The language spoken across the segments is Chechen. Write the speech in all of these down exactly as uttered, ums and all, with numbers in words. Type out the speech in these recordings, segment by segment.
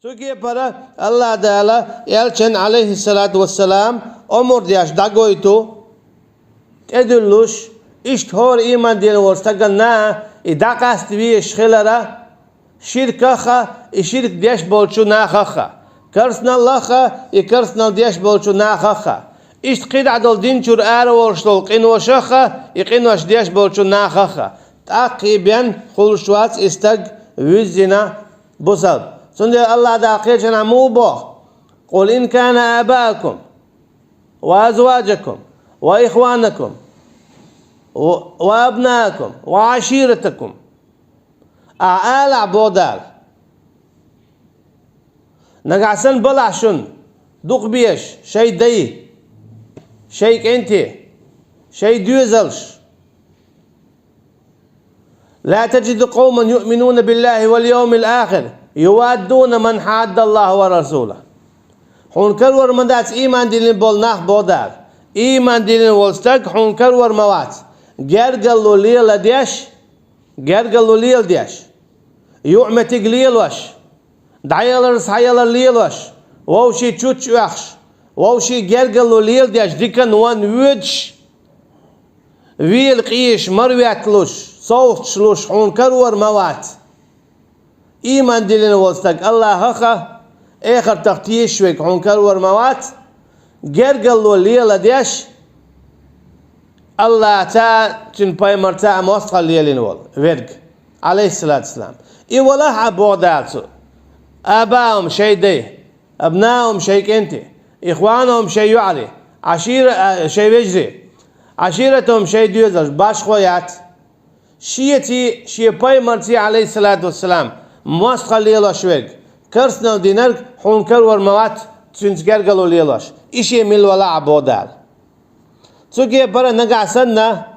Цу кепара Аллахь Дала элчан, Ӏалайхиссалату вассалам, омар деш дӀагойту, тӀедиллуш, иштта хӀора ийман диллина волчу стаганна и дӀакъаста везаш хилара, ширках а, и ширк деш болчу нахах а, керстаналлах а, и керстаналла деш болчу нахах а. Иштта кхидӀа долу дин чуьра араволуш долу къиношах а, и къинош деш болчу нахах а. ТӀаккха бен хуьлуш вац и стаг вуьззина бусалба. Цундела Аллахь Дала кхечанхьа муха боху: «Къул ин кана абаакум, ва азваджакум, ва ихванакум, ва, ва абнаакум, ва аширатакум». Ахьа алахь, боху Дала. Нагахь санна балахь шуна дукха безаш шайн дай, шайн кӀентий, шайн доьзалш. «Ла таджиду къавман юъминуна биллахи вал йовмил ахир, юваддуна ман хьадда Аллаха ва расула». Хьуна карор ма дац ийман диллина болу нах, боху Дала. Ийман диллина волу стаг хьуна карор ма вац, гергарло леладеш, гергарло леладеш, юкъаметтиг лелош, дӀаялар, схьаялар лелош, вовшийн чучча оьхуш, вовшийн гергарло леладеш, диканна ван воьдуш, вела къийсаш, марветталуш, совгӀаташ луш хьуна карор ма вац. Ийман диллина волу стаг Аллахах а, эхартах тешаш верг хьуна карор ма вац, гергарло леладеш, Аллахьца а, цуьнан пайхамарца а мостагӀалла лелийна волу верг, Ӏалайхиссалату вассалам. И валахь а, боху Дала цо, абаахум шайн дай, абнаахум шайн кӀентий, ихванахум шайн йоӀарий, Ӏашира-, а, шайн вежарий, Ӏаширатахум шайн доьзалш, башхо яц. Шеца, шен пайхамарца, Ӏалайхиссалату вассалам, мостагӀалла лелош верг, керстаналла динарг хьуна карор ма вац, цуьнца гергарло лелош. И шен мила валахь а, боху Дала. Цу кепара нагахь санна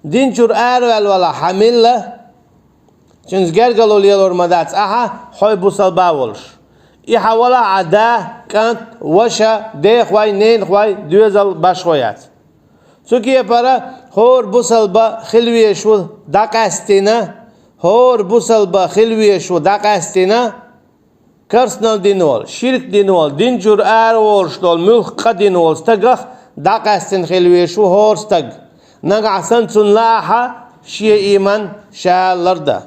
дин чуьра араваьлла валахь хьан мила, цуьнца гергарло лелор ма дац ахьа, хьо бусалба волуш. И хьан валахь а да, кӀант, ваша, дехой, ненахой, доьзал, башхо яц. Цу кепара хӀора бусалба хила везаш ву дӀакъаьстина, хӀора бусалба хила везаш ву дӀакъаьстина, керстаналла дина волу, ширк дина волу, дин чуьра араволуш долу муьлхха къа дина волу стагах дӀакъаьстина хила везаш ву хӀора стаг. Нагахь санна цунна лаахь а шен ийман ша лардан.